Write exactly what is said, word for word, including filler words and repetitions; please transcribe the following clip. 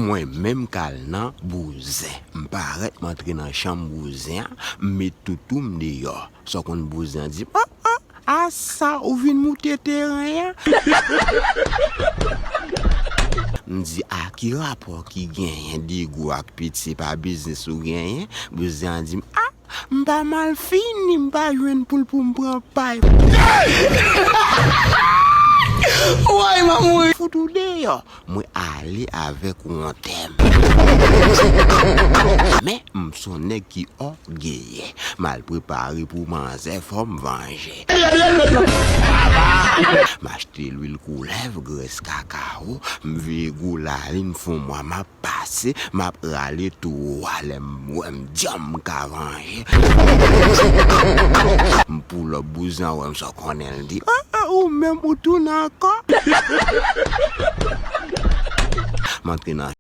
Mwen menm k al nan bouzen. M parèt, m antre nan chanm bouzen an, m met toutou m deyò. Sa w konn bouzen an di m, "Ah, ah, a sa ou vin moute teren an?" M di, "A ki rapò ki genyen degou ak pit, se pa biznis ou genyen?" Bouzen an di m, "Ah, m pa mal fini, m pa jwenn poul pou m pran pay." Woy, m ap mouri. Fout ou deyò. Mwen ale avèk wontè m. Men, m se yon nèg ki ògeye. M al prepare pou manzè, fò m vanje. M achte lwil koulèv, grès kakawo, m veye gwo lalin fon mwa, m ap pase, m ap rale tou a, lè m wè m djanm ka vanje. M pull up, bouzen an wè m, sa w konnen l di, "Ah, ah, ou menm ou tounen ankò?" M antre nan